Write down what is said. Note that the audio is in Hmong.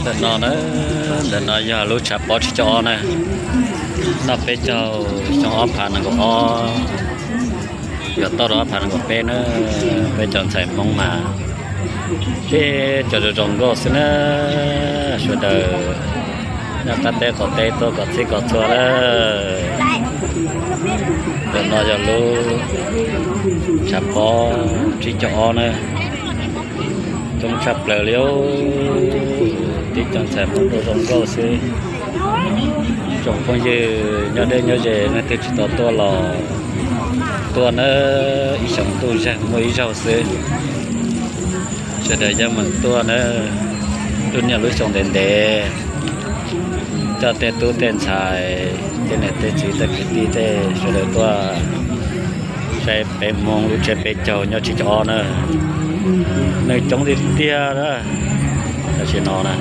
Ntawm no na, ntawm no yog lub tshav pob tsib caug ob na, noj peb caug xyoo ob phav nees nkaum ob, yuav tau rau ob phav nees nkaum peb na. Peb cov ntxhais Hmoob mas tib co zoo zoo nkauj xwb na, sawv daws nyob qab teb qaum teb tuaj kom txhij kom txhua lawm. Ntawm no yog lub tshav pob tsib caug ob na, coob tshaj plaws li os. Tib co ntxhais Hmoob zoo zoo nkauj xwb. Tsoom phooj ywg nyob deb nyob ze, leej twg tsis tau tuaj los tuaj na, ib xyoos ntuj zeeg muaj ib zaug xwb. Sawv daws yeej meem tuaj na, lub niaj lub xyoo ntev ntev, coj tej tub tej ntxhais, tej niam tej txiv tej kwv tij tej sawv daws tuaj saib peb Hmoob lub tsiab peb caug nyob tsib caug ob na. Neeg coob tiag tiag na, tam sim no na.